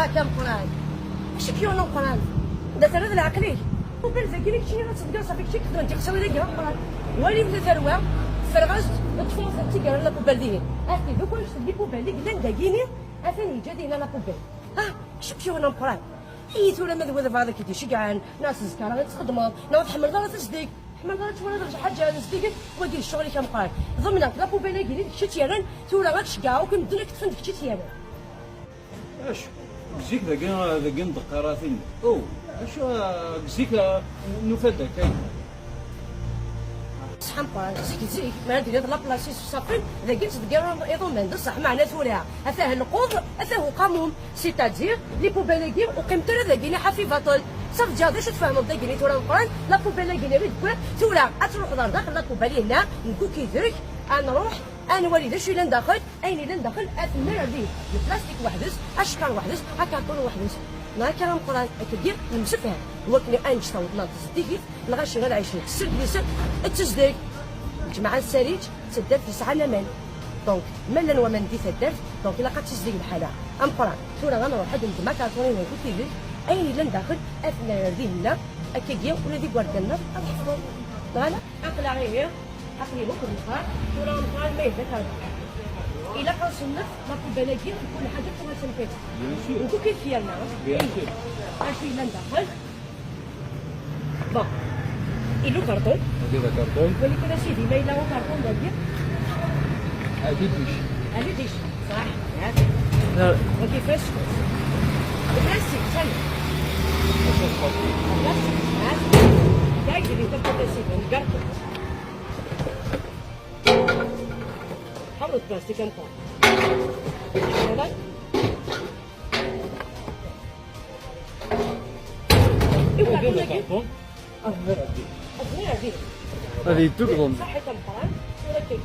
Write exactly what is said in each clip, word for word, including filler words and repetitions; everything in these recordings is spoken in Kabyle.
Akka ameqqran. Acu k-yuɣen ameqqran? Da terriḍ leɛqel-ik? Uqil dagi i keččini ad tḍegger, ṣafi kečči keflen tiqsiwin-agi ameqqran. Wali la tarwa, ferɣ-as-d, ṭṭfeɣ-tt d taggara n la poubelle dihin. Ati, d ukwaj n la poubelle i yellan dagini, atan yeǧǧa dihin la poubelle. Ha, acu k-yuɣen ameqqran? Iyi tura ma d wid bɣiḍ ad k-id-iceggɛen, neɣ s zzkara ad txedmeḍ, neɣ ur tḥemmleḍ ara tezdeg, tḥemmleḍ ara twaliḍ ɣer ḥaǧa n zeddiget, wagi d ccɣel-ik ameqqran. Ḍemneɣ-k la poubelle-agi d kečč i tt-yerran, tura ad ceggɛeɣ akk imedden ad k-ṭṭfen d kečč i tt-yerran. Acu? Zik dagi, dagi n tdeqqiratin. Oh, acu, ah, zik, ah, nufa-d akka. Ṣṣeḥ ameqqran, zik, zik, mi ara d-tiliḍ la place-is ṣṣafin, dagi ttḍeggireḍ iḍumman, d ṣṣeḥ, meɛna tura, atah lqeḍ, atah uqamum, c'est-à-dire, les poubelles-agi, ur qqiment ara dagini ḥafi baṭel. Safi ǧǧiɣ d acu tfehmeḍ dagini tura ameqqran, la poubelle-agi i d-wwiɣ, tura ad truḥeḍ ɣer daxel la poubelle-inna, nkukidek, ad nruḥ, ad nwali d acu yellan daxel, ayen yellan daxel, ad t-nerr din, le plastique weḥd-s, acekkeṛ weḥd-s, akarṭun weḥd-s. Neɣ akka ameqqran, akkagi nemsefham. Wakken annect-a weḍlent zeddigit, lɣaci ad ɛicen sserdisen d tezdeg. Lǧemɛa n Sariǧ d taddart yesɛan aman. Donc, ma llan waman di taddart, donc ilaq ad tizdeg lḥala. Ameqqran, tura ad nruḥ ad neddem akarṭun-nni n kukidek, ayen yellan daxel, ad t-nerr dihinna, akkagi ula d igerdan-nneɣ ad ḥefḍen. Neɣ ala? Aql-aɣ ihi. Aql-i akk nextar, tura nextar ma yebda tarbaɛt. Ilaq ad nṣennef la poubelle-agi, kul ḥaǧa tuɣal s amkan-is. Bien sûr. Nkukit yerna. Bien sûr. Acu yellan daxel? Bon. Yella ukarṭun. Wali kan a sidi, ma yella ukarṭun dagi. Allez, biche. Allez, biche. صح. هات. لا. وكيفاش؟ بلاستيك، سهل. بلاستيك، هات. داير لي كم بلاستيك، نقرب. حمرة بلاستيك، كم قرن؟ هذا؟ إيوا، هذا كنا كيف؟ كارطون. آه. أزمير هذه. هذه يدوك ظن. صحيح، كم قرن؟ ولا كيف؟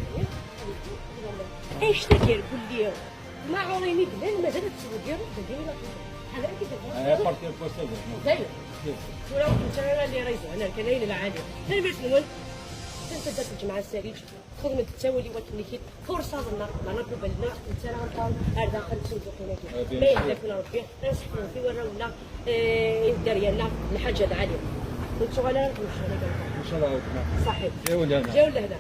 ايش تدير؟ قول لي. ما عوريني بلان، مازال تسوق يا رب، دير ولا كيف؟ هذا كيف؟ آه، بارتي بوستال. داير. كيف؟ ولا كنت أنا اللي رايزو، أنا كان أين العالي. غير ما يسمون. كنت درت الجمعة السريج. خدمة التاولي وكنيكيت. فرصة لنا، معنا قبلنا، انت راه غنطاو، هذا خلص وزوقنا كي. آه، بيان ما سور. يهداك من ربي، نصحوا في وراونا، آه، الدار ديالنا، الحاجة العالية. كنت شغالة، كنت شغالة. إن شاء الله عاودنا. صحيح. جاو لهنا. جاو لهنا.